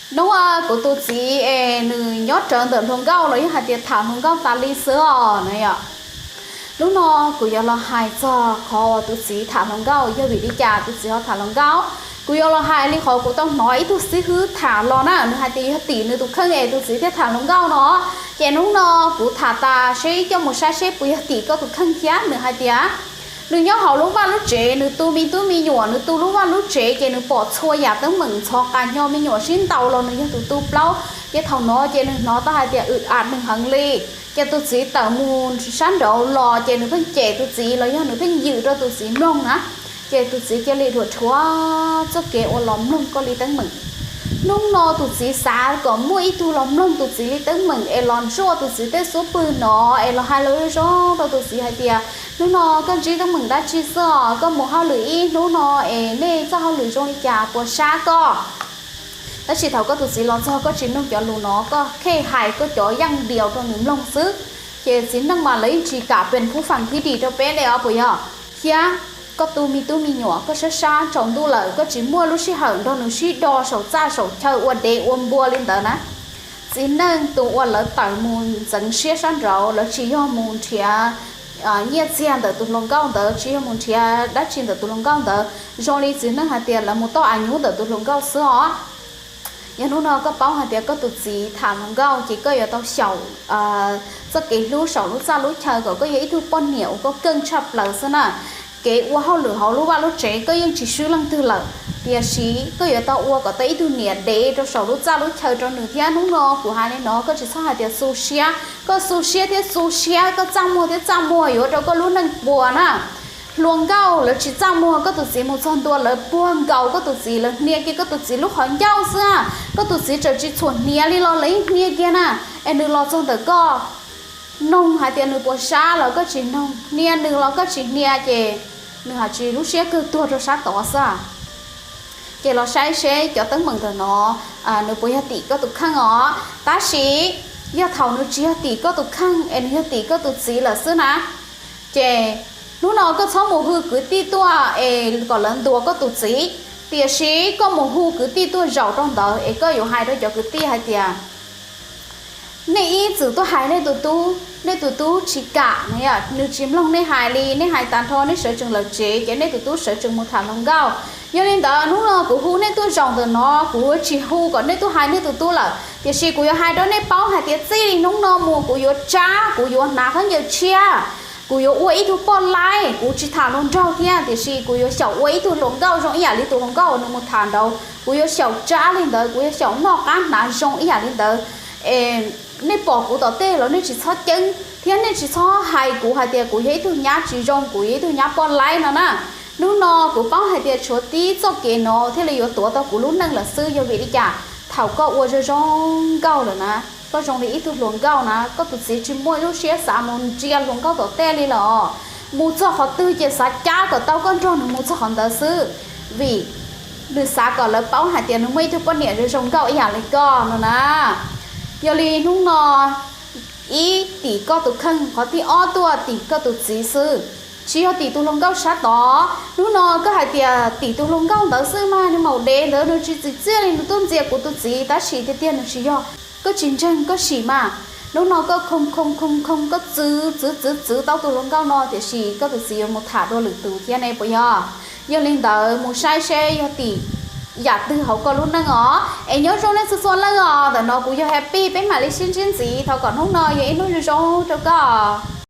Hnub kuv tus txiv es nws nyob rawv ntawm hluas nkauj los yog hais tias tham hluas nkauj tas li xwb os na yom. Hnub no kuv yuav los hais txog qhov uas tus txiv tham hluas nkauj yog vim li cas tus txiv ho tham hluas nkauj. Kuv yuav los hais li qhov kuv tau hnov ib tug xib hwb tham los na, nws hais tias yog tim nws tus kheej es tus txiv thiaj tham hluas nkauj no. Ces hnub no kuv tham tas seb coj mus saib seb puas yog tim koj tus kheej thiab. Nws hais tias nws nyob hauv lub vaj lub tsev, nws tu me tub me nyuam, nws tu lub vaj lub tsev ces nws pom txhua yam teeb meem ntxhov qas nyo, me nyuam sib ntaus los nws yog tus tu plaub. Ces thaum no ces nws hnov tau hais tias wm am nws heev li. Ces tus txiv tawm mus sab nraud los ces nws pheej cem tus txiv los yog nws pheej yws rau tus txiv mloog na. Ces tus txiv cia li dhuav rhuav txoj kev ua los mloog koj li teeb meem. Hnub no tus txiv xav kom muaj ib tug los mloog tus txiv li teeb meem es los ntsuaj tus txiv tej xub pwg no es los hais lus zoo zoo rau tus txiv hais tias hnub no koj ntsib teeb meem dab tsi xwb os, koj mus hauj lwm ib hnub no es nej txoj hauj lwm zoo li cas, puas sab koj? Tab sis thaum koj tus txiv los txog koj tsis mloog cov lus no, koj khej hais koj cov yaj dias rau nws mloog xwb. Ces txiv neej mas lawv yeej tsis kam pes phub fam hib dis rau peb li os puas yog? Thiab koj tu me tub me nyuam, koj sab sab tsaus ntuj lawm koj tsis muaj lub sij hawm nrog nws sib do saum txaj saum chaw ua dev ua npua li ntawd na. Txiv neej tus uas lawv tawm mus ntxeev siab sab nraud, lawv tsis yog mus nrhiav nyiaj txiag ntawm tus hluas nkauj ntawd, tsis yog mus nrhiav dab tsi ntawm tus hluas nkauj ntawd, zoo li txiv neej hais tias lawv mus toj av nyub ntawm tus hluas nkauj xwb os. Yog hnub no koj paub hais tias koj tus txiv tham hluas nkauj ces koj yuav tau xyaum txoj kev hlub saum lub txaj lub chaw kom koj yog ib tug poj niam uas koj keej tshaj plaws xwb na. Kev ua hauj lwm hauv lub vaj lub tsev koj yeej tsis swb leej twg lawm, tiam sis koj yuav tau ua kom tau ib tug niam dev rau saum lub txaj lub chaw rau nws thiab. Hnub no kuv hais li no koj tsis txhob hais tias xu siab, koj xu siab thiab xu siab, koj txaj muag thiab txaj muag yuav rau koj lub neej puas na. Hluas nkauj lawv tsis txaj muag, koj tus txiv mus txog ntua lawv puag nkaus koj tus txiv, lawv hnia kiag koj tus txiv lub qhov ncauj xwb, koj tus txiv txawm tsis txhuam hniav li los lawv yeej hnia kiag na. Es nws los txog ntawm koj, noog hais tias nws puas sab los koj tsis noog, hnia nws los koj tsis hnia ces nws hais tsis lub siab kawg tuag rau sab tod xwb. Ces los saib seb cov teeb meem ntawm no nws puas yog tim koj tus kheej os. Tab sis yog thaum nws tsis yog tim koj tus kheej es nws yog tim koj tus txiv lawm xwb na, ces hnub no koj txhob mus hu kwv tij tuaj es kom lawv ntuas koj tus txiv, tiam sis koj mus hu kwv tij tuaj zaum rau ntawd es koj yuav hais rau cov kwv tij hais tias nej ib txwm tuaj hais nej tus tub, nej tus tub tsis kam, nws tsis mloog nej hais li, nej hais tag nrho nej sawv tsees lawm tsev ces nej tus tub sawv tsees mus tham hluas nkauj. Yog li ntawd hnub no kuv hu nej tuaj zaum ntawm no, kuv yuav tsis hu kom nej tuaj hais nej tus tub lawm, tiam sis kuv yuav hais rau nej paub hais tias txij li hnub no mus kuv yuav tsab, kuv yuav hnav khaub ncaws tshiab, kuv yuav ua ib tug poj laib, kuv tsis tham hluas nraug thiab, tiam sis kuv yuav xyaum ua ib tug hluas nkauj zoo ib yam li tus hluas nkauj uas nws mus tham nraud. Kuv yuav xyaum tsab li ntawd, kuv yuav xyaum noj qab hnav zoo ib yam li ntawd. Nej pom kuv tom tej los nej tsis txhob ceeb thiab nej tsis txhob hais kuv hais tias kuv yog ib tug nyab tsis zoo, kuv yog ib tug nyab poj laib no na. Hnub no kuv paub hais tias tshuav tib txoj kev no thiaj li yuav tuav tau kuv lub neej lawm xwb. Yog vim li cas? Thaum koj ua zoo zoo nkauj lawm na, koj zoo li ib tug hluas nkauj na, koj tus txiv tsis muaj lub siab xav mus ntsia hluas nkauj tom tej li lawm os. Mus txog qhov twg ces xav cab kom tau koj nrog nws mus txog qhov ntawd xwb, vim nws xav kom lawv paub hais tias nws muaj ib tug poj niam zoo zoo nkauj ib yam li koj no na. Yog li hnub no ib, tim koj tus kheej, qhov thib ob tuaj tim koj tus txiv xwb, tsis yog tim tus hluas nkauj sab tod. Hnub no koj hais tias tim tus hluas nkauj ntawd xwb mas nws maum dev ntawd nws tsis txim txiaj li nws tuaj ntxias kuv tus txiv, tab sis tiag tiag nws tsis yog. Koj tsis ntseeg koj sim mas. Hnub no koj khoo khoo khoo khoo, koj txwv txwv txwv txwv tau tus hluas nkauj no, tiam sis koj tus txiv yuav mus tham dua lwm tus thiab ne puas yog? Yog li ntawd mus saib seb yog tim yam twg hauv koj lub neej os. Es nyob zoo nej txhua txhua leej os, ntawm no kuv yog Happy, peb mam li sib ntsib ntxiv, thov kom hnub no yog ib hnub zoo zoo rau koj.